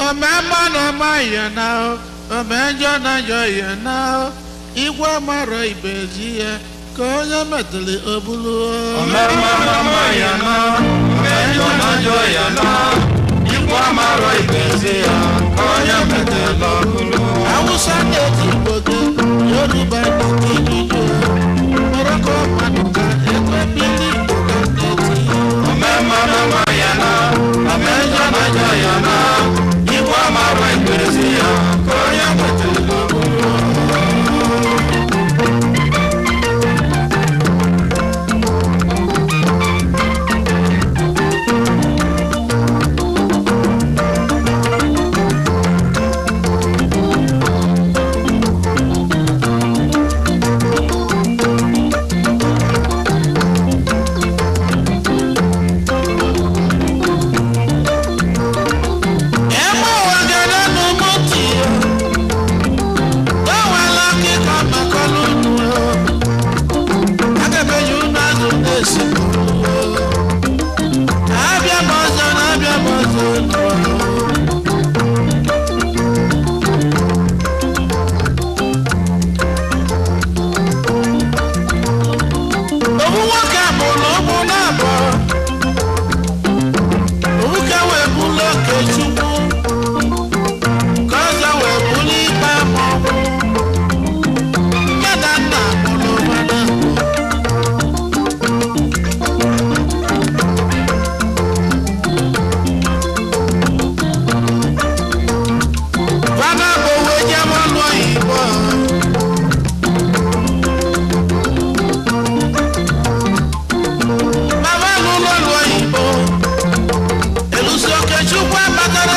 Omemma na-ama ya na omenjọ na-ajọ ya na igwe mara ibe ji ya ka onye metụrụ obulu. Omemma na-ama ya na omenjọ na-ajọ ya na igwe mara ibe ji ya ka onye metụrụ obulu. Awụsa na-eti Igbo gị, Yoruba na-eti Igbo, Morocco mmadụ ka ekwe mmiri Igbo ka na-eti. Omemma na-ama ya na omenjọ na-ajọ ya na igwe mara ibe ji ya ka onye metụrụ obulu. Ebe ụwa gara n'ụmụntị, enwela akịka maka ọlụ unu. Aga m eji unu azụ na-esi. Abịa m ọzọ na abịa m ọzọ n'ụwa. Obu nwoke mụrụ ụmụ na-abụọ. Obuka wee bụrụ Okechukwu, ka ọzọ wee bụrụ ikpe ọmụmụ. Nne na nna mụrụ nwa na-abụọ. Fana bụ wee jebe ọlụ oyibo. Mama lụrụ ọlụ oyibo. Elusi Okechukwu abatara.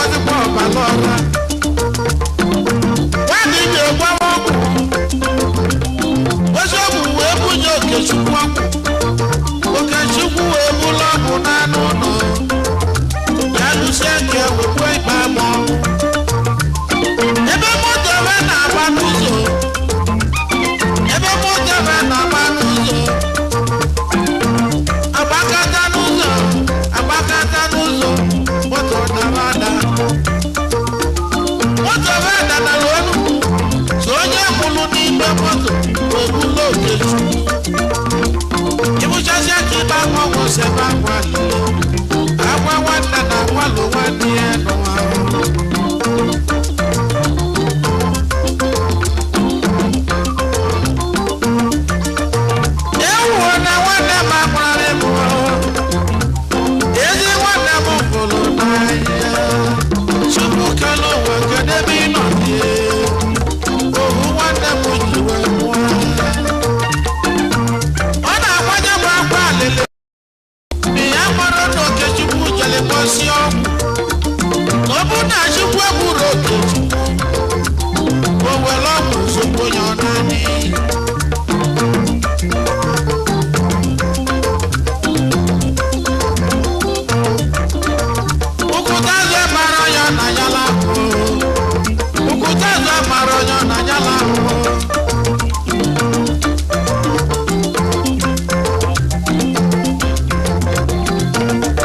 na-agwazikwa ọbala ọra. Nwadibịa gwawa ọgwụ, ozi ọgwụ wee bunye Okechukwu ọgwụ. Okechukwu wee bụrụ ọgwụ n'anụ ụlọ ya lụsie nke wekwe ikpe ama ọnwụ. Ebe moto ebe na-agba n'ụzọ, ebe moto ebe na-agba n'ụzọ, agbakata n'ụzọ, agbakata n'ụzọ, moto dara ada. Moto ebe danara olu, so onye kwụrụ n'ime moto wee bụrụ Okechukwu. Ịbụchasịa ka ịba ọgwụ sebe akwa lele, akwa nwanne na akwalụ nwanne ya n'ụwa. Ewuo na nwanne m akwarị m, ezi nwanne m fụrụ n'anya. Chukwu kele ụwa, kedu ebe ị nọ dị? Ohu nwanne m ji wee mụọ. Ọ na-akwanye m akwa alele. Ya mara na Okechukwu jere gbosi ọgwụ. Na ọ bụrụ na Chukwu egburu Okechukwu, o were ọgwụ zogbo ya ọ naanị. Ụkwụta azụ mara onye ọ na-anyala ahụ. Ụkwụta azụ mara onye ọ na-anyala ahụ.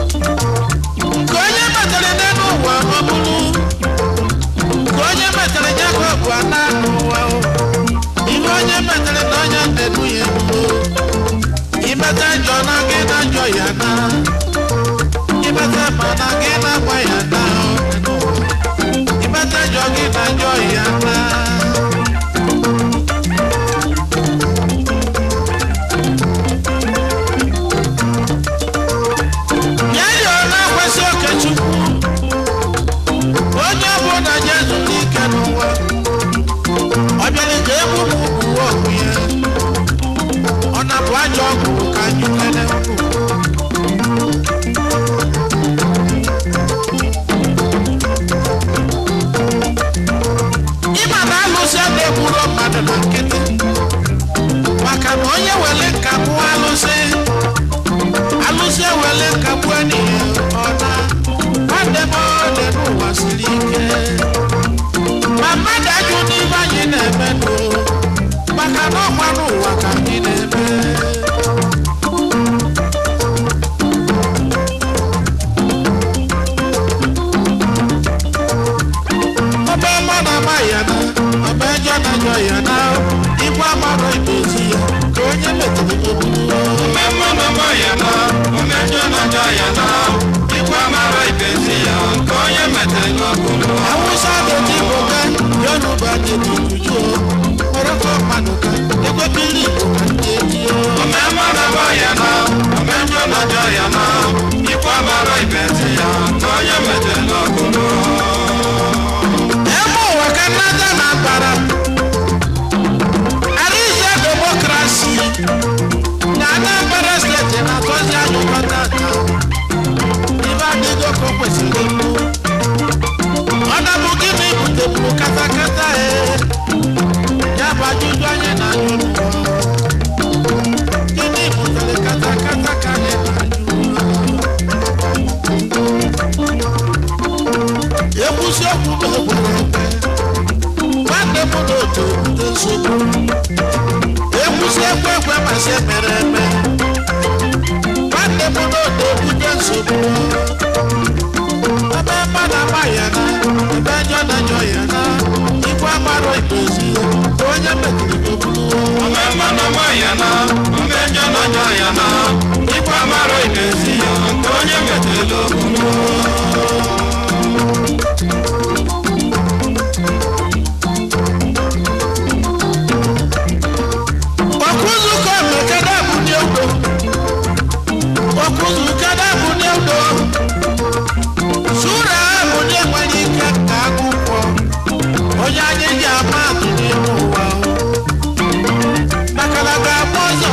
Nke onye metere n'elu ụwa ọ bụrụ, nke onye metere ya ka ọ bụ ana n'ụwa o. Ihe onye metere na onye na-enu ya enuo. Imete njọ na gị na njọ ya na. Imete ma na gị na agba ya na o. Imete njọ gị na njọ ya na. Nye ya ọ na-akwesị Okechukwu. Onye ọbụla nye zuru ike n'ụwa. Ọ bịara ka egbu m uwe ọgwụ ya. Ọ na-abụ ajọ ọgwụ ka anyị kele unu. Ịma na alụsị a na-egburo mmadụ na nkịtị. Maka na onye were nka gbuo alụsị, alụsị ewere nka gbuo enyi ya, ọ na nwanne m ọ dị n'ụwa siri ike. Ma mmadụ ajụ n'ibe anyị na-eme nụ, maka na ọkwa n'ụwa ka anyị na-eme. Ọba ọma na ama ya na, ọba ẹjọ́ na njọ ya na, ikwu amarọ ibezi ya, ka onye metụrụ ogburu. Ome mma na ọma ya na, ome njọ na njọ ya na, ikwu amara ibezi ya, nke onye metere n'ọbụrụ. Hausa dị Igbo ka, Yoruba dị Juju, Morocco mmadụ ka, Ekwepili Igbo ka ndị eji o. Ome mma na ọma ya na, ome njọ na njọ ya na, ikwu amara ibezi ya, nke onye metere n'ọbụrụ. Ebe ụwa ka nnata na bara Arize demokrasi na Anambra Steeti na-atọzi anyụkọ tata. Ibe adịgo ka o kwesịrị ịbụ. Ọ na-bụ gịnị buteburu katakata e? Ya bụ ajụjụ anyị na-ajụ n'ụwa. Gịnị butere katakata ka anyị na-ajụ? Ekwusi okwu ma ekwere ekwe. Nwanne m na otu ebute nsogbu. Ekwusi ekwe ekwe ma sị emere eme. Nwanne m na otu ebute nsogbu. Ebe mmadụ ama ya na, ebe njọ na njọ ya na, ikwu amarọ ikpezi ya, onye metụrụ ogburu. Ome mma na ọma ya na, ome njọ na njọ ya na, ikwu amara ibezi ya, nke onye metere n'ọbụrụ. Okuzuko mekede bụ n'egbo. Okuzukede bụ n'egbo. Sura bụ ndị nwere ike ka akwụkwọ. Onye anyị ji ama atụ n'ime ụwa. Maka na ga-agba ọzọ.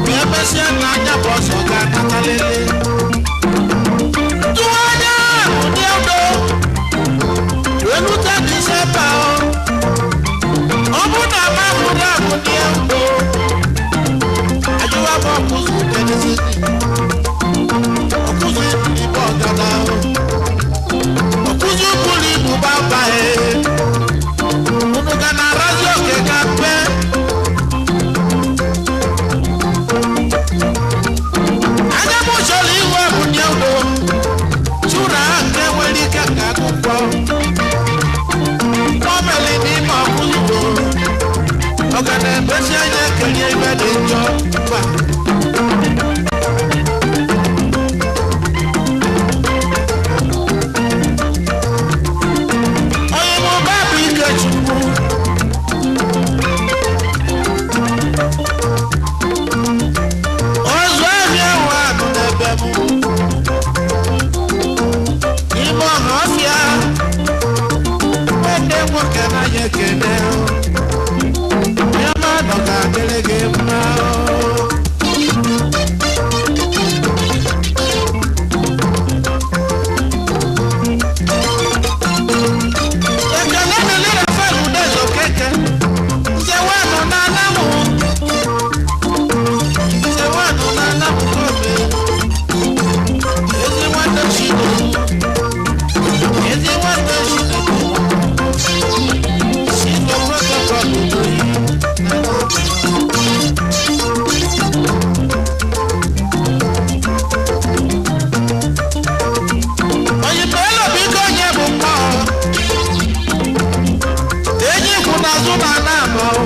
Ma emesịa na anya bụ ọzọ ga-anatalele. Tụwa Ọ ga na-emesi anya kelie ibe dị njọ mba. Onye mụba bụ Ikechukwu. Ozu ahịa ahụ agụ n'ebe m. N'ime ọha ọfịa, nwanne nwoke n'anya ekene. Ya mmadụ ga-adịrị gị mma. Ekele dịrị Rafael Udeze Okeke. Nzewe nọ n'anamụ. Nzewe nọ n'anamụ kobe. Ezi nwanne Chinedu. Ezi nwanne Chinedu. Chinedu protocol Udoyi. Oyibo elu biko onye bụ mmụọ. Enyi kwụ n'azụ na ana ama o.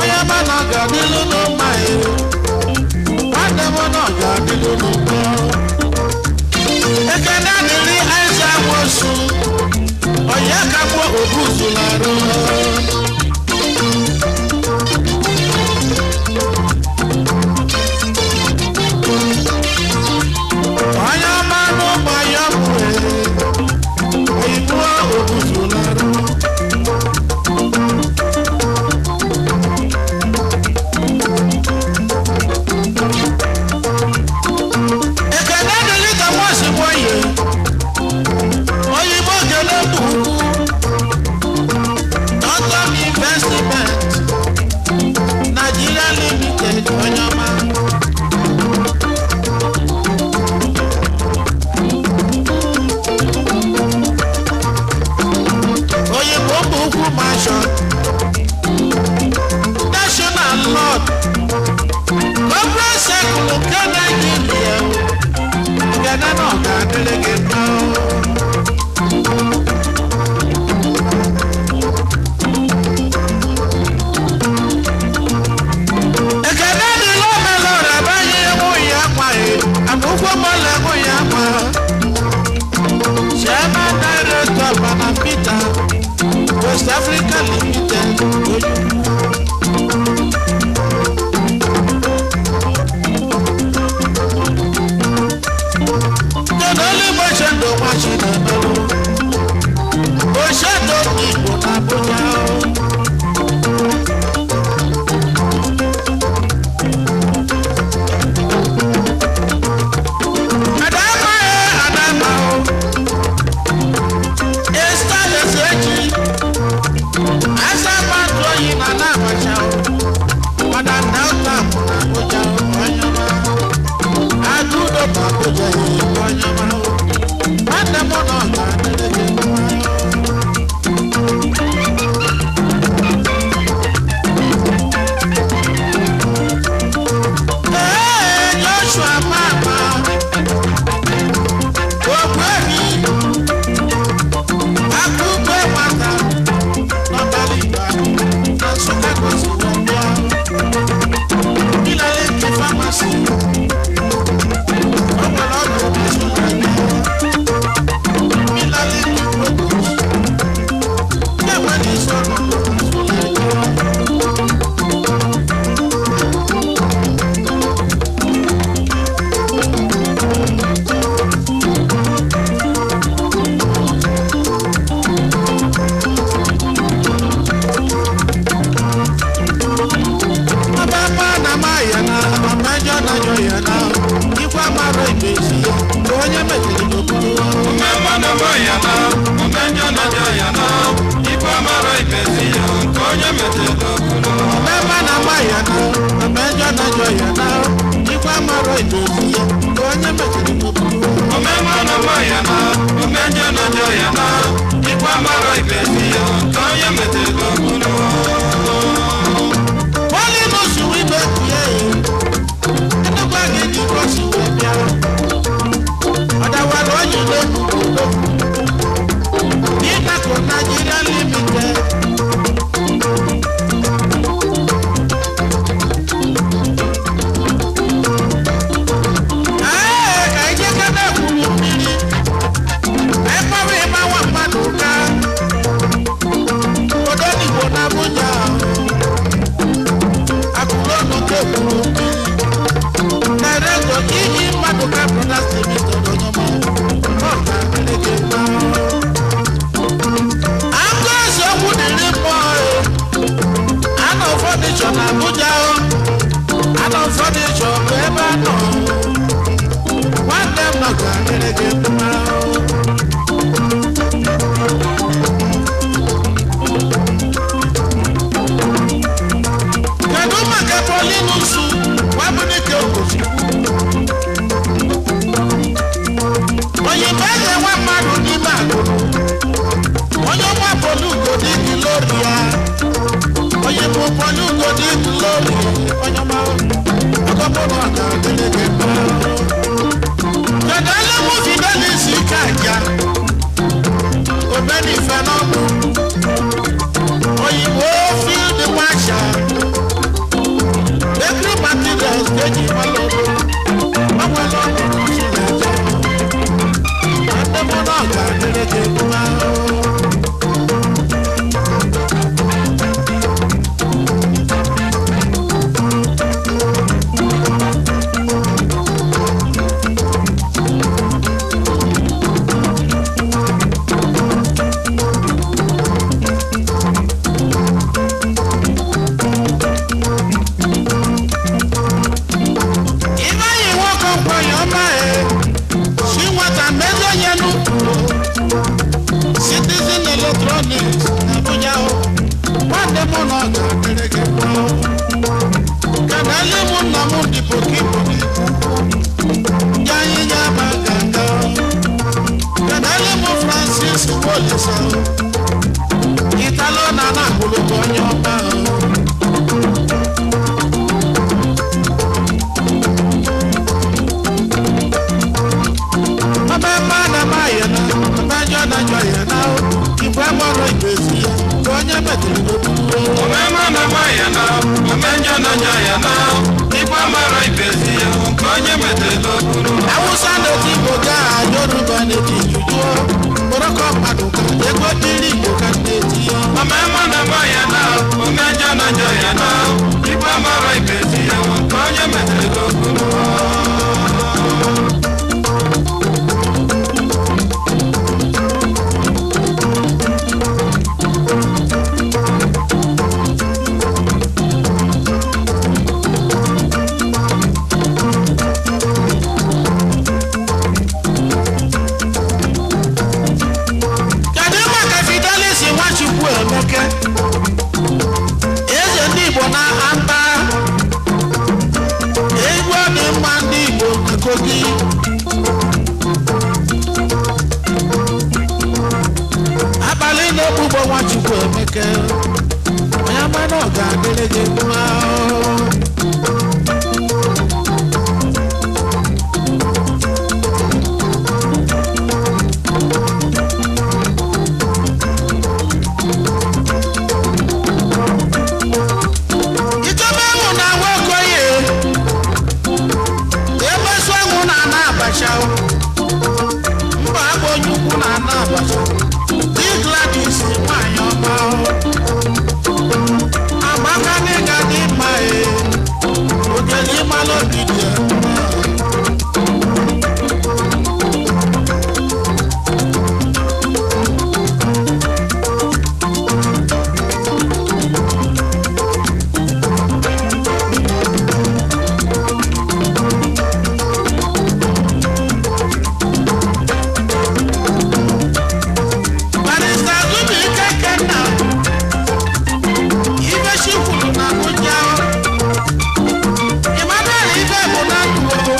Onye ma na ọ ga-adịlụ n'ụma ya. Nwanne m na ọ ga-adịlụ n'ụma. Ekene adịrị Aịza Nwosu. Onye ka gbuo obuzu larụ. Onye ọma n'ụmụ ya bụ oyibo obuzu larụ. Ekene dịrị Thomas Nwoye, oyibo kele bụ ukwu, Northern Investment Nigeria Limited onye ọma. Oyibo bụ ukwu mansion, National Lord, Conference Circle nke Nigeria. Gana na ọ ga-adịrị gị mma o. Ekene dịrị Omelora abanye nwunye akwaghị, amaụkwụ mọla nwunye akwa. Chairman Director Bana Peter, West Africa Limited, Oyo. Kedu olu Igbo chendo nwa Chinemelu? Oshendo Igbo na Abuja o. Adama e Adama o. Esta Ezeji. Asa mmadụ oyi na Abacha o. Madam Delta mụ na Abuja o. Onye ọma. Agụdo na Abuja e onye ọma o. Nwanne m nọ ga-adịrị gị mma. Ee, Joshua Mama, Ogbuefi, Akụkọ nwata, n'ọbara Igbo, na Nsụka ka o si wee bịa. Ịlele nke famasi, o nwere ọgwụ na ya. Ịlele nke produce, na-enwere isi ọnụnụ na ya. Ọba na ma ya na ọmọjọ na jọ ya na ikwu amara ibezi ya ka onye metiri n'okpuru. Omemma na ma ya na omenjọ na jọ ya na ikpe amara ibezi ya nke onye metụrụ okpuru. Ọmọma na ma ya na ọmọjọ na jọ ya na ikwu amara ibezi ya ka onye metiri n'okpuru. Omemma na ma ya na omenjọ na jọ ya na ikpe amara ibezi ya nke onye metụrụ okpuru. Wọ́n ní oṣù wípé kìí ẹnìgbà kejì kò sí wẹ̀ bíà. Ọ̀dàwà lóyún ló kù ló kù. Ní Ìtàkùn Nàìjíríà Limited. ife n'ọkụ oyibo field marshal bakery materials ka eji mara obodo o nwere ọnụnụ chi na-eje nwanne m na ọ ga-adịrị gị mma. Ifeanyi nwoke nkwanye ọma e si nwata mezi onye n'ukwu Citizen Electronics na Abuja o nwanne m na ọ ga-adịrị gị mma o kedụ m nna m dị pokipo anyị ga-ama ganga o kedụ m Francis Wolisa o Italo na na-akwụlụkọ onye ọma o. Omema na maya na, omenjọ na njọ ya na, ikpe amara ibezi ya, nke onye metela okpuru. Awụsa na-eti Igbo gaa, Yoruba na-eti Juju, Morocco mmadụ ka ego dịrị Igbo ka na-eti ya. Omema na maya na, omenjọ na njọ ya na, ikpe amara ibezi ya, nke onye metela okpuru. Kedu maka Fidelis Nwachukwu Emeke eze ndị Igbo na Aba egwu dị mma ndị Igbo na Kogi abalị na-ekpugbo Nwachukwu Emeke onye mana ọ ga-adịrị gị mma o. Ichebe enwu na nwokoye emesu enwu na ana abacha mba abụ onye ukwu na ana abacha di Gladys nwanyị ọma amaka n'ịga dị mma e ogele ịmalụ obi dị ya mma. Barrister Zubike Kenna ife chi kwuru na Abuja Emmanuel ife bụ na ndụ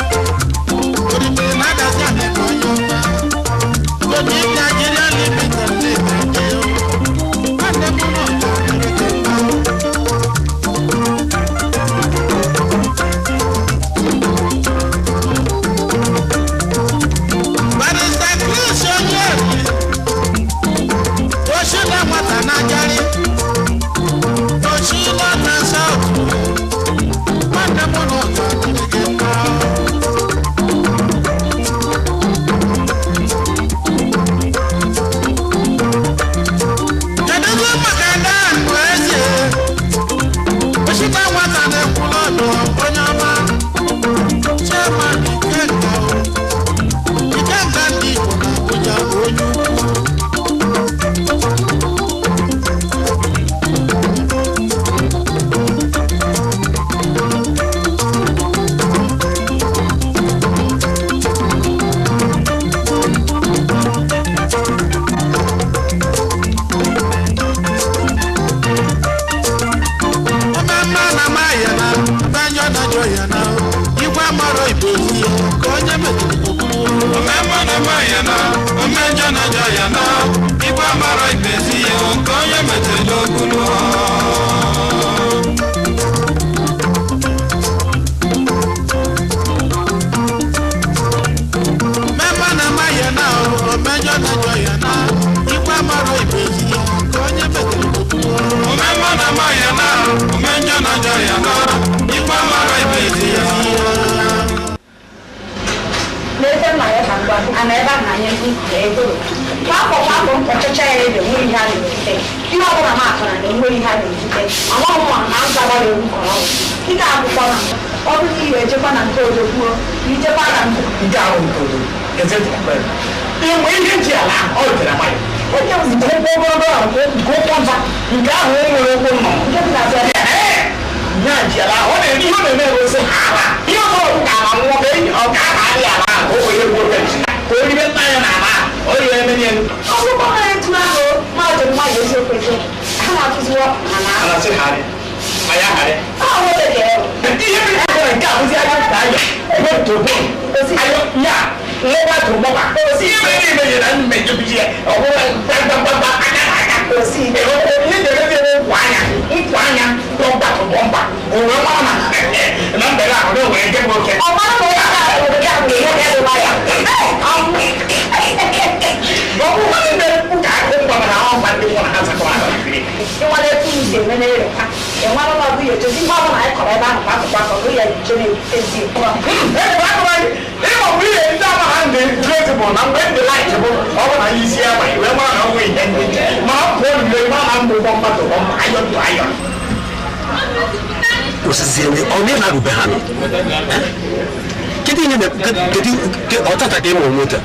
orimiri na-adazi anị ka onye ọma Obi Nigeria Limited na-ede nwanne m nọ ga-adịrị gị mma. Barrister Chris Onyeri oṣù náà nwata n'ajarị oṣù lọ́nà south nwanne m na ọka dịrị gị mma. Kedụzi maka Dan bụ eze oṣù náà nwata na-ekwulu ọdụ onye ọma chairman Ikenga Ikenga ndị Igbo na Abuja bụ onye ukwu. Omemma na maya na banyo na joya na igwe amaro ibezi ka onye metụrụ okwu. Omema na maya na, omenjọ na njọ ya na, ikpe amara ibezi ya, nke onye metela okpuru. Omemma na maya na omenyo na joya na igwe amaro Ego kwa afọ mkpọchọcha ya ebe nwere ihe a na-ebute ihe ọ bụla m akara na enwere ihe a na-ebute amaghị m na nzaba ya ewu kọrọ ọgwụ ike akwụkwọ na ọ bụrụ na ihe ejekwa na nke odokwuo ijekwa na nke ahụ nke odo mgbe ihe ji ala ọ jere nwayọ nke ụkwụ ogologo ahụ nke ụkwụ nta nke ahụ o nwere ụkwụ nnọ ya ji ala ọ na-eme ihe ọ na-eme egosi ala ihe ọzọ ka ala nwụọ ka enyi ọ ga aba ala ahụ o were gbuo ka o ribe nna ya na ala ọ ya eme nye ọgwụkwọ nwere etu ahụ mmadụ mmadụ eziokwu eziokwu ha na-atụziwo ala ala sị harị ma ya harị ihe mere akara nke abụzi aka nta ayọ ebe tobon ayọ ya nwa tobọba ihe mere na ime na mmejọ biji ya ọ bụrụ gbagbagbagba aka na aka ihe jere ebe nkwụ anya nkwụ anya bọmba to bọmba òwe mara na na mbere ahụ na onwere nke bụ oke ọ mara na onye ahụ obodo ya bụ ihe ga-edeba ya ọ bụrụ na ndị ụka akụ ngwa mana ahụ ngwa ndị nwụrụ ha zakọrọ ahụ ịnwale etu m si eme n'ere ha enwere m ọbụ ya echozi ihe ọbụla anyị kọrọ ebe ahụ kwakọ kwakọ bụ ya eche na-ezi ịma bụ ihe ndị ama ha ndị great bụ na mgbe ndị light bụ ọ bụ na isi ya gbanye wee mara na ọnwa ihe ndị ma ọ pụọ olile ma na mbụ bọmba to bọmba ayọn to ayọn kwụsịzie ọ na-arube ha nọ kedu ihe kedu ọtata ka ị mụrụ moto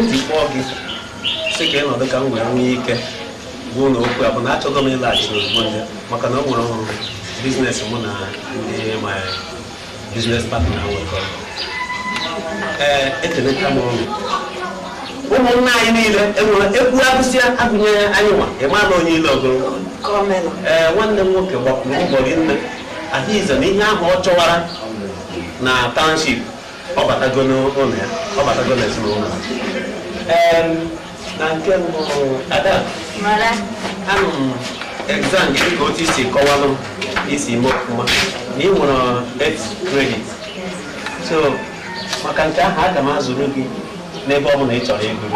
Njikpọ gị sị ka ị nọdụ ka m wee nwee ike gwuo na okwu a bụ na achọghị m ịlaghachi n'ozugbo ndị maka na ọ nwere ọrụ biznes mụ na ndị my biznes partner nwekọrọ. Ee, ekeleta m ọnụ ụmụnna anyị niile enwere egwu agụsịa agụnye anyị nwa ịma na onye ile ọgụrụ. Ee, nwanne m nwoke gbapụrụ mbọ gị nne Adaeze na ihe ahụ ọ chọwara na township ọ batago n'ụlọ ya, ọ batago n'ezinụlọ. Na nke mbụ Ada, anụ m exam gị dịka otu isi kọwalụ isi ime ọfụma na ị nwere 8 credit, so maka nke ahụ aga m azụrụ gị n'ebe ọ bụla ị chọrọ ịgụ.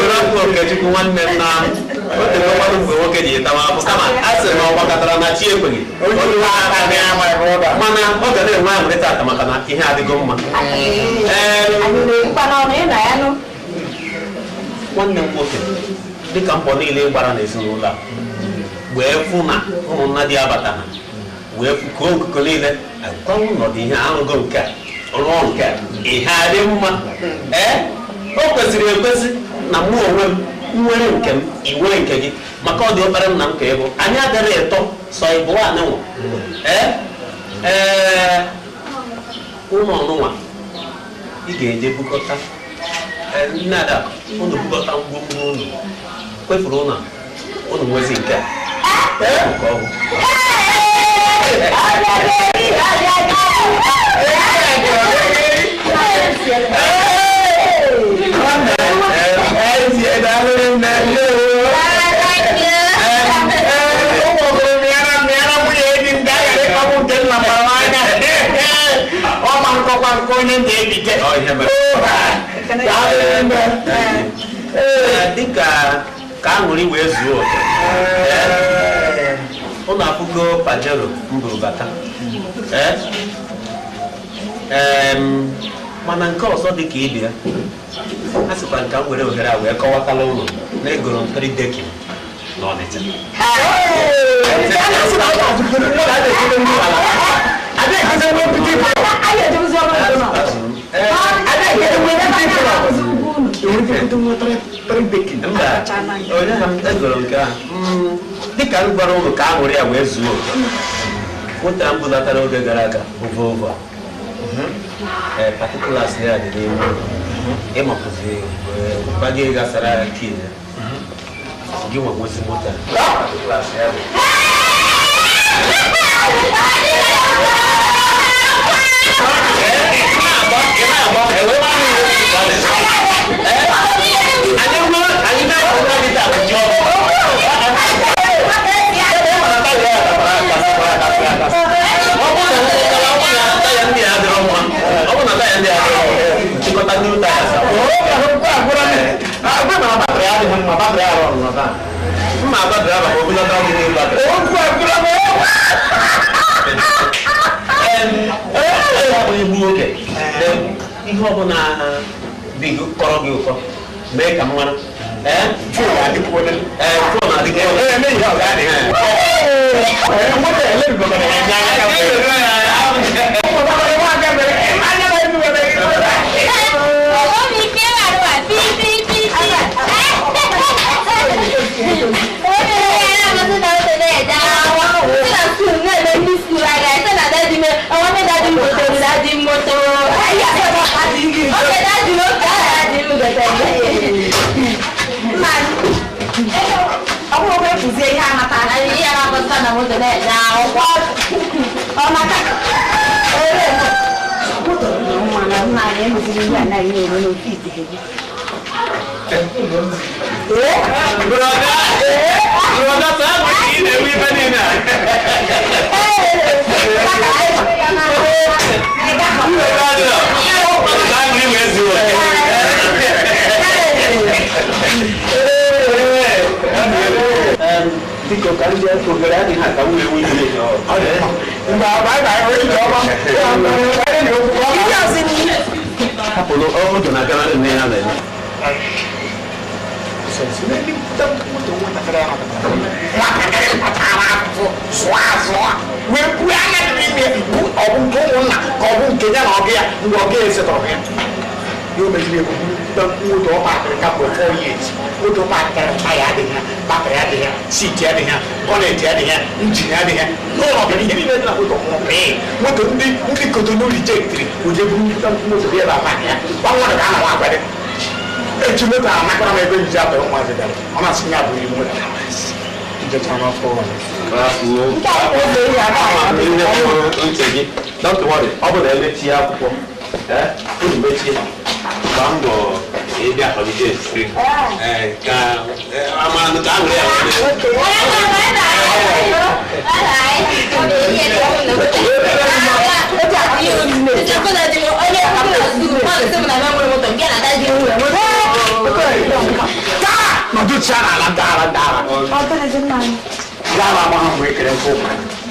Rapụ Okechukwu nwanne m na o mgbe nwoke ji tawa afụ kama a sị na ọ gbakọtara na chi ekweghị mana ọ ga na-enwe aṅụrị tata maka na ihe adịgo mma. Nwanne m nwoke, dịka mbọ niile gbara n'ezinụlọ a wee fụ na ụmụnna dị abata ha wee fụkọọ nkuko niile agwanwụ nọdụ ihe arụgo nke a rụọ nke a ihe adị mma. Ee, o kwesịrị ekwesị na mụ onwe m nwere nke m, ị nwere nke gị, maka ọ dị ọkpara nna m ka ị bụ. Anyị agaghị etọ sọ ịbụ anụnwa. Ee ee, ụlọ ọnụnwa ị ga-eje bukọta nne Adakụ, unu bukọta ngwongwo unu kwefuru ụlọ unu nwezi nke a nke ọ bụ. Dịka ka aṅụrị wee zuo oke, ụnụ afụgo Pajero mburu bata. Mana nke ọzọ dị ka ibe ya, a sịkwa nka m were ohere a wee kọwatala ụlọ na egoro m 3 dekin n'Ọnịcha. Onye ha m egoro nke ahụ dịka m gwara ụlọ ka aṅụrị ya wee zuo oke. Moto a m bulatara oge gara aga bụ Volvo a. Particulars ya dị n'ime ụlọ. Ịmapụzi gbago gasara kii ya gị nwa nwezi moto a. Particulars ya dị. Ihe ọbụla dị kọrọ gị ụtọ mee ka m mara. Biko ka ndị ohere adịghị aka nwunye nwunye hapụrụ oge na-agara nne ya na-eme. Wee buo anya dị n'ime bụ ọ bụ nke ụmụnna ka ọ bụ nke ya na ọgụ ya mgbe ọgụ ya esetọrọ ya. Ya o meziri ebubu moto ọ pakịrị kamgbe 4 years. Moto pakịrị taya adịghị ya, batrị adịghị ya, siiti adịghị ya, bọnetị adịghị ya, injin adịghị ya. N'ụlọ bịara ihe niile dị na moto nwụrụ pịị. Moto ndị Kotonu rijektiri oje buru moto bịa ebe a paakị ya. Gwa mmadụ ka a na-nwa agwa dị. Echi moto a anakọrọ m ebe nji atọrọ ụmụazị bịara. Ọ na-asị ya bụ iri moto. Njecha n'afọ ụlọ. Don't worry, ọ bụ na emechie akwụkwọ. Unu mechie. Gbaa mbọ ịbịa holiday free. Ka amanụ ka aṅụrị ya nọdụ chi ala dara dara. Gawa ma ha mgbe ekere nkụ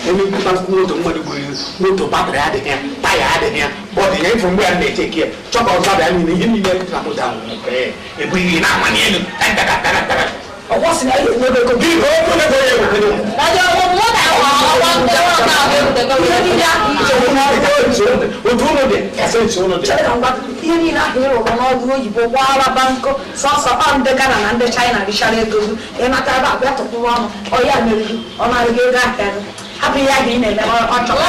eme nkwụta moto mmadụ gburu moto batrị adịghị ya taya adịghị ya bọdụ ya ịfụ mgbe ya na-eche ke chọka ọzọ bịa niile ihe niile na moto ahụ ebughị na amanye elu ọkwọ sị na ihe ego gị ka o ego ya ewekere otu ụlọ dị kasị otu ụlọ dị ihe niile ahụ ịrụrụ n'ọrụ oyibo gbaara bankụ sọsọ ọ ndị Ghana na ndị China richara ego gị ịnata ebe a bịa tụpụrụ ọnụ ọya mere gị ọ narị gị ego ahịa gị hapụ ihe ahụ ị na-eme ọ chọrọ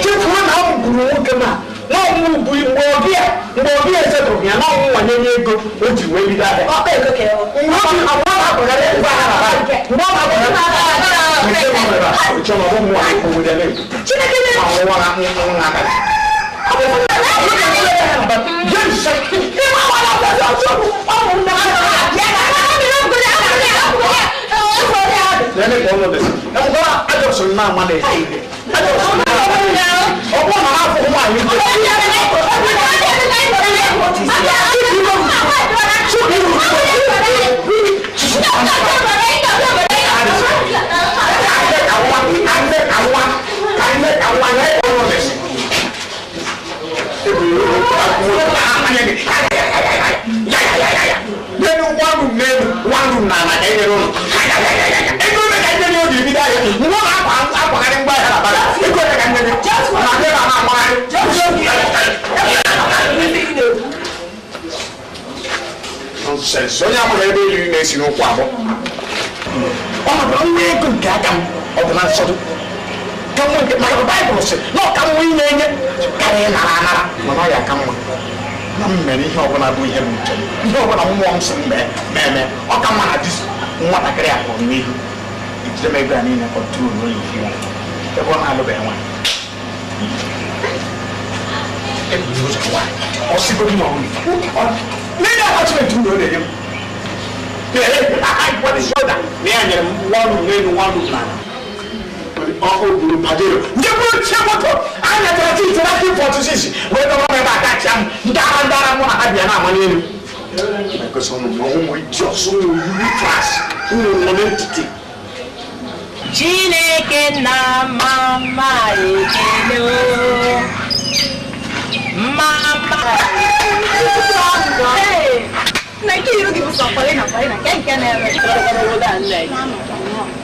chefuo na ọ bụrụ nwoke ma na ọnwụ bụ mgbe ọbịa esetụrụ ya na ọnwụ nwanye nye ego o ji wee bido ahịa ọkpa ego ka mgbe ọ na-akwagharị ngwa ahịa na mgbe ọ na-akwagharị Chineke Nonsense. Onye amaghị ebe eriri na-esi n'ụkwụ abụọ. Ọ maka nwa ego nke aka m ọ bụ na nsọdụ. Ka nwa nke maka Baịbụl sị na ọ ka nwa inye enye karịa ịnara anara mana ọ ya ka mma. Na m mere ihe ọbụla bụ ihe m uche m. Ihe ọbụla mmụọ m sị m mee mee ọ ka mma na di nwatakịrị a pụrụ n'ihu. Ejide m ego a niile kọntrol n'ụlọ ihu ya. Ebe ọ na-alụbeghị nwaanyị. Eburu ụzọ nwaanyị. Ọ sịgodi na ọ n'ime attachment m na ọ na-enye m. What is shoulder? Na ya nyere m one room n'elu one room n'ala. Ọ buru Pajero. Nke bụrụ chie moto a nyetara chi 1946 wee dọrọ m ebe atachia m ndara ndara mụ na ha bịa na-ama n'elu. Because ụmụ idiots, ụmụ useless, ụmụ nonentity. Chineke na mama ekele o. Mama. Na nke iru gị bụ sọ Paulina Paulina nke nke na-eme.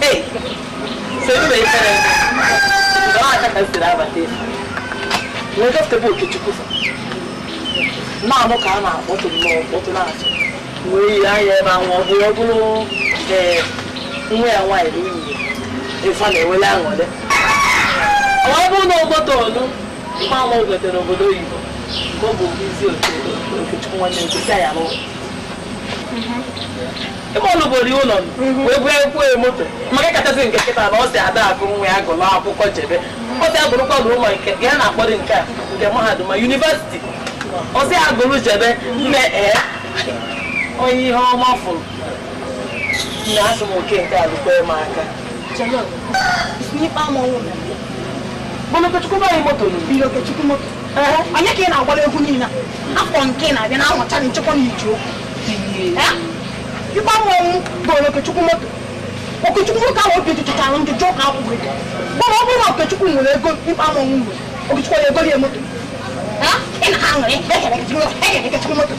Hey, selu na ifere. Ọ aka ka siri abata efu. Wee gafete bụ Okechukwu sọ. Na-anụ ka a na-akpọtụ nnọọ mkpọtụ na-asụ. Wee yiri anya ebe ahụ ọ bụrụ ọ bụrụ ee nwa ya nwaanyị na nwunye ife na-ewele aṅụrị. Ọ bụrụ na obodo olu mma ama ogote n'obodo oyibo nke ọ bụ isi Okechukwu nwanne m kwesị ya n'ụlọ. Ebe ọ lụboro ụlọ wee bụ ekwu moto maka kachasị nke nkịta na ọ si ada agụ nwa ya gụlụ akwụkwọ jebe ọ si agụrụkwa na ụlọ nke ya na-akpọrọ nke a nke mahadum ma yunivesiti ọ si agụrụ jebe nne ee onye ihe ọma fụrụ nne asị m oke nke a lụkwa m aka bụrụ Okechukwu bụ anyị moto Okechukwu moto onye ka ị na-agbara egwu niile afọ nke na-abịa na anwụcha na nchekwa na iji okwu ikpe ọnwụ bụ Okechukwu moto Okechukwu moto ahụ obi jụchara njụjụ ka akwụghị gbara ọ bụrụ na Okechukwu nwere ego ikpe ọnwụ nwere Okechukwu ya egoli ya moto ị na-aṅụrị ekere Okechukwu moto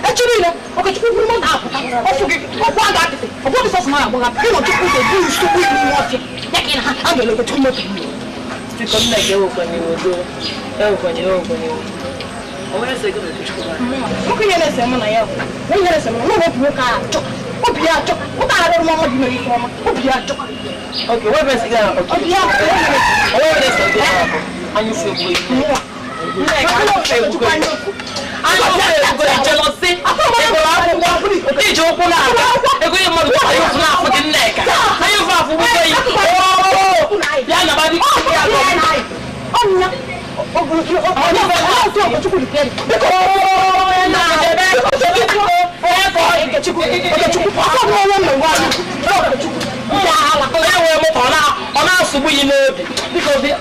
echi niile Okechukwu buru moto apụta ọfụ gị ọkwụ a ga-atịtị ọ bụghị sọsọ na agbagha ịnọ chukwu ụzọ buru nsogbu n'ime ọfịa ya ka ị na ha a ga-ele Okechukwu moto Biko nne gị ewekwana iwe doo ewekwana iwe ewekwana iwe nwoke ihe na-ese mụ na ya nwunye na-ese mụ na obi nwoke a achọ obi ya achọ nwoke a arịrị mama dị mere ife ọma obi ya achọ oke wee besi gị obi ya anya ufu egbu jealousy iji ụkwụ na-aga ego ihe mmadụ anya ụfụ na-afụ gị Nneka anya ụfụ afụ gbugbo yi ya na badị ọnya ọ na-asụgbu ya n'obi biko bịa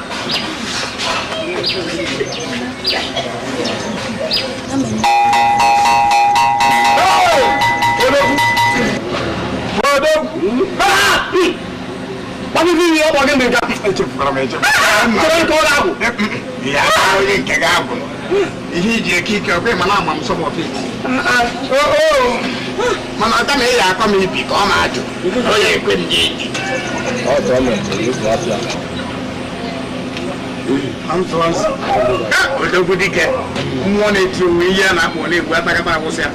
Gịnị ka Echefukwara m echefu. Chere nke ụlọ agwụ. Ya onye nke gị agwụ. Ihe iji eke ike ọkwa ịma na ama m some of it. Mana ọta ma ị ya akọ m ibi ka ọ ma-ajụ. Ọ ya ekwe m gị eji. Odogwu dike mmụọ na-eti onwe ihe a na-akpọ na-egwu atakata akwụsị ya.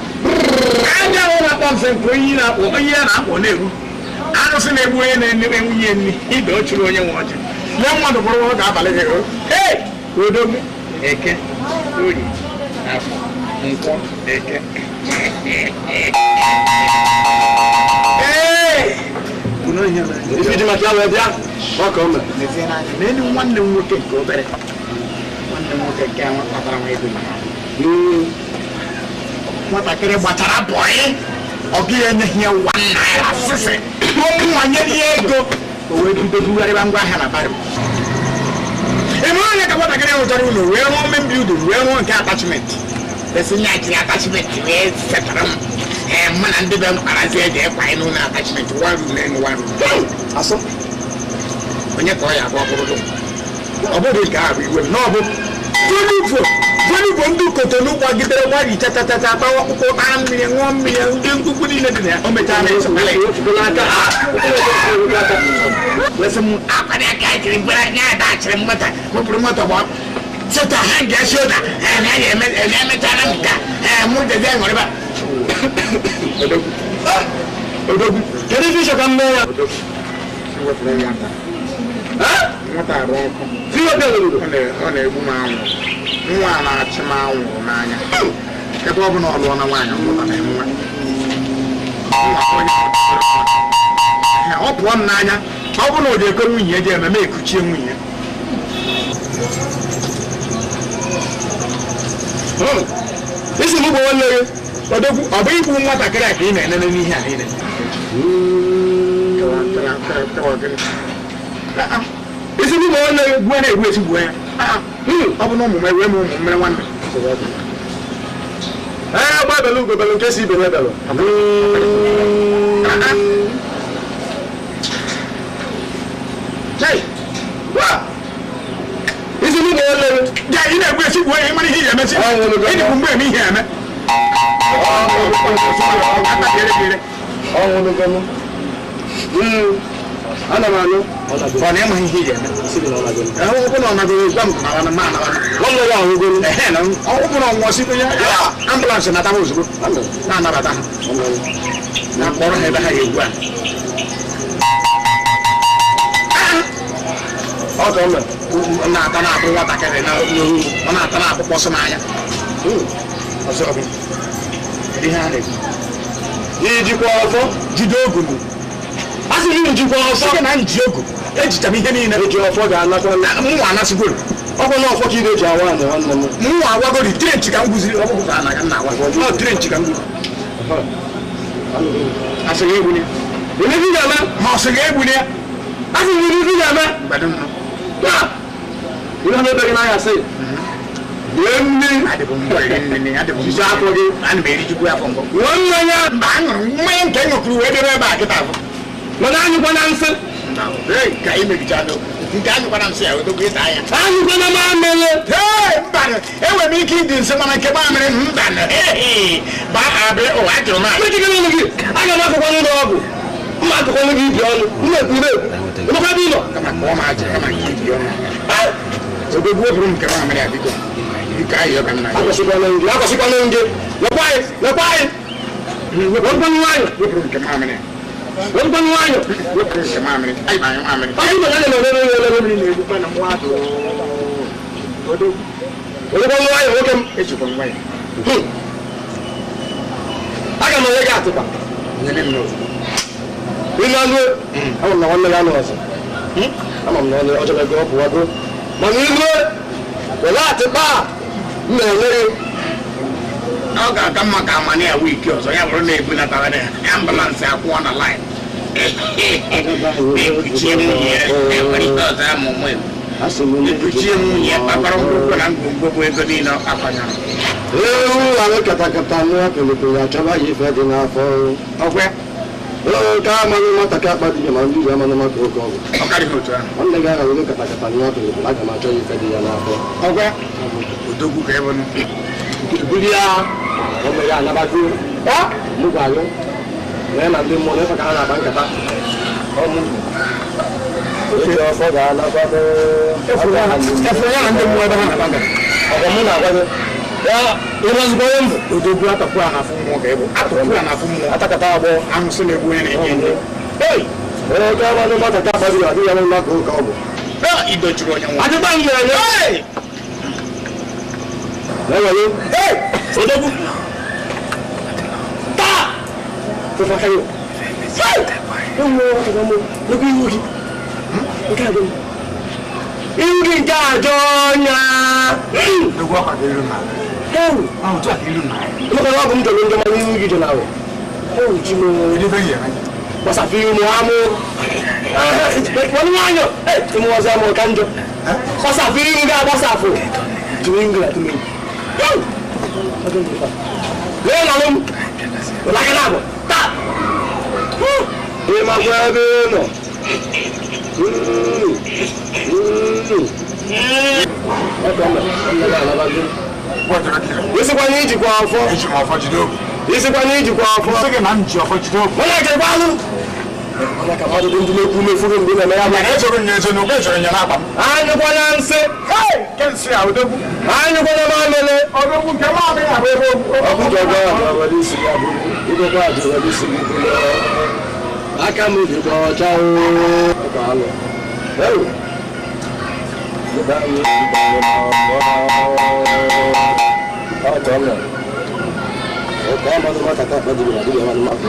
Anya ahụ na-akpọ nsị nke onye na-akpọ onye a na-akpọ na-egwu. Arụsị na-egbu onye na-enye nwunye nri ibe o chụrụ onye nwe ọchị. Lee mmadụ bụrụ ọ ga-abalị gị o. Ee! Odogwu eke orie afọ nkwọ eke. Ee! Ife ji maka ya wee bịa ọ ka o mere. N'ezie n'anya n'elu nwanne m nwoke nke obere nwanne m nwoke nke ahụ kpatara m ego nwatakịrị gbachara bọyị ọ gaghị enyeghị ya ₦1 sịsị ọnwụnwa nye ya ego o wee bido bugharịba ngwa ahịa na baro eme onye ka nwatakịrị rụchara ụlọ wee rụọ main building wee rụọ nke attachment esi nye achịrị attachment wee setara m ee mụ na ndị be m kparazi eji ekwa anyị n'ụlọ attachment one room na one room Asọ. Onye ka ọ ya abụ ọ bụrụ ọ bụghị nke ahụ iwe m na ọ bụ Volvo ndị Kotonu gbagidere gbari chachachacha tawa ọkpụkpụ taa mmiri ṅụọ mmiri ndị mkpukpu niile dị na ya o mechara na-esokala wesị m akwanye aka jiri gbara nye ada achịrị m moto mụpụrụ moto gba seta ha nke shoda na emechara m nka mụ jeze ṅụrịba Odogwu Kedu ife ịchọ ka m mee ya? Wepụrụ nwata nwata arụ ọkụ. Fiyo bịa n'obodo. Ọ na-egbu m anwụrụ nwa a na-achị m anwụrụ n'anya ebe ọ bụla ọ lụọ na nwaanyị ọ mụtara nwa ọ pụọ m n'anya ọ bụrụ na ọ ga-ekwe nwunye ji eme m ekuchie nwunye. Isi m gwa nwanne gị. Odogwu ọ bụ igbu nwatakịrị a ka ị na-enene n'ihe a niile. Isi m gwa nwanne gị. Gbuo na-egbu esi gbuo ya. Ọ bụ na ụmụ m ewee m ụmụ mmere nwanne. Ee, gba ebelu ugo belu nke si ibe n'ebelu. Chai! Isi m gwa nwanne gị. Ya ị na-egbu esi gbuo ya ị mara ihe ị ga-emesi. Ị dịkwu mgbe eme ihe eme. Ọnwụlụgọnụ. Ana m anụ. Ọ na ịmaghị ihe ị ga-eme. Ọ bụ na ọ nagoro gwa m na ma anawa. Nwanne gị ahụgoro. Ehe na ọ bụ na ọ nwụọ site ya ambụlansị nata ha ozugbo na-anabata ha na mkpọrọ ha ebe ha ga-egbu a. Ọ ka o mere. Ọ na-ata na-abụ nwatakịrị na ọ na-ata na-abụ kpọsụ n'anya. Ọzọ bụ kedu ihe a na-ekwu? Ijikwa ọfọ. Jide ogu m. A sị m njikwa ọfọ. Site na nji ogu ejicha m ihe niile. Eji ọfọ ga-anakwa Na mụnwa anasịgoro. Ọkwa na ọfọ ka ị ga-eji awa anị nwanne m. Mụnwa awagori trench ka m guziri ọ bụghị ka a na awa. Ọ trench ka m guziri. Asị gị egbune. Ife ị ga-eme? Ma ọ sị gị egbune ya. A sị m ife ị ga-eme? Mgbado m. Ya! Ihe na-ebe gị n'anya sị. Rie mmiri. Adịbụ m eri nne adịbụ m. Hichaa afọ gị. Ana m erijikwu afọ mbụ. Ṅụọ mmanya. Mba aṅụrụ mmanya nke ṅụkwuru wee debe ebe a kịta afọ. Mana anyụkwana nsị. Ka ị megicha nke anyụkwana nsị ya odogwu ịta anya. Anyụkwana mamịrị. Ee, mba enwere m ike ịdị nsị mana nke mamịrị mba ba abịa ụwa ajụrụ m. Mechikere ọnụ gị. Aga m akụkwanụ gị ọgwụ. Mma akụkwanụ gị ibi ọnụ. M na-ekwu na-ekwu. Ịmakwa ebe ị nọ. Kama ka ọ ma ajụ kama nke ibi ọnụ. Odogwu wepụrụ m nke mamịrị a biko. Biko ayọ ka m na. Akwụsịkwana gị. Akwụsịkwana gị. Lekwa anyị. Lekwa anyị. Wepụkwanụ nwayọ. Wepụrụ m nke mamịrị a. Wepụkwanụ nwayọ. Wepụrụ nke mamịrị. Anyị ma anyụ mamịrị. Ọ bụrụ na a na-eme eme Mmiri na-egbukwa na mmadụ. Odogwu. Wepụkwanụ nwayọ nwoke m. Ejikwa m nwayọ. Aga m enye gị atịkpa. Nyere m n'ozugbo. Ị na-anụ ama m na nwanne gị anụ ọzọ. Ama m na ọ chọrọ ego ọ pụwago. Mana ilu were atịkpa a m na-enye gị. Ọ ga-aka mma ka amani ya wiiki ọzọ ya bụrụ na ebunatara ya ambụlansị akwụọ na laịn. Ekuchie nwunye ya enwere ihe ọzọ ama ụmụ ya. Ekuchie nwunye ya kpakọrọ ngwongwo na ngwongwo bụ ego niile ọ kpakọnyere. Ewu ahụ katakata nụọ pelipeli achọba ya ife dị n'afọ. Ọkwe Nke amaghị nwata ka akpa dibịa ma ndị igwe amanụ maka oke ọgwụ. Nwanne gị agha were katakata nye ọdụ aga m achọ ya ife dị ya n'afọ. Buli ya ọmụ ya anabago mụ gwa anyụ na ya na ndị mmụọ na-efe ka ha na-akpa nkata. Eji ọfọ ga-anakwado. Efere ya na ndị mmụọ ebe ha na-akpa nkata. Ọgọ mụ na-agwa gị. Ya ịrọzikwa onye mbụ. Odogwu atọpụ a n'afọ mmụọ ka ịbụ. Atọpụ a n'afọ mmụọ. Atakata agbọ. Ahụsị na-egbu onye na-enye ndị. Oke amanụ nwata ka akpa dibịa adịghị amanụ maka oke ọgwụ. Idochiri onye nwa. Adịgba m na-enye. Na-ewere. Odogwu. Taa! Fụfa aka gị. Ewu ihu gị. Nke a dị m. Ihu gị nke a jọọ nya. Odogwu akwa ka iru n'ala. Ewu. Otu a ka iru n'ala. Maka na ọ bụ m jọrọ njọ mana ihu gị jọ n'ahụ. Ewu ji m. Kedu ife gị eme? Gbasapụ ihu m amụ. Wọ́n nwayọ. Ịmụ ọzọ amụ ka njọ. Gbasapụ ihu gị agbasapụ. Tụrụ ihu gị na tụrụ ihu. Lee na m. Ụlaka na abụ. Taa. Ịmakwa ebe ị nọ. Isikwana ijikwa afọ. Eji m ọfọ jide ogu. Isikwana ijikwa afọ. Sị gị na m ji ọfọ jide ogu. Onye kekwa alụ. Mana ka mmadụ dị ndụ na-ekwu mefuru mgbe na-eme ya. Mana echọrọ nya ezo n'okwu echọrọ nya n'akpa m. Anyụkwana nsị. Nke nsị a odogwu. Anyụkwana mamịrị. Odogwu nke mamịrị abụ ebe ogwu. Ọkụkọ ga-abụ isi ya bụ. Ịgwọkwa ajụrụ isi gị. Aka m dịkwa ọcha oo. Ọkwa alụ. Ewu. Ọkọ ọmọ. Ọkọ ọmọ ni wọ́n kàkà àpàdé ìrìnàjò ìyàwó ni wọ́n kà.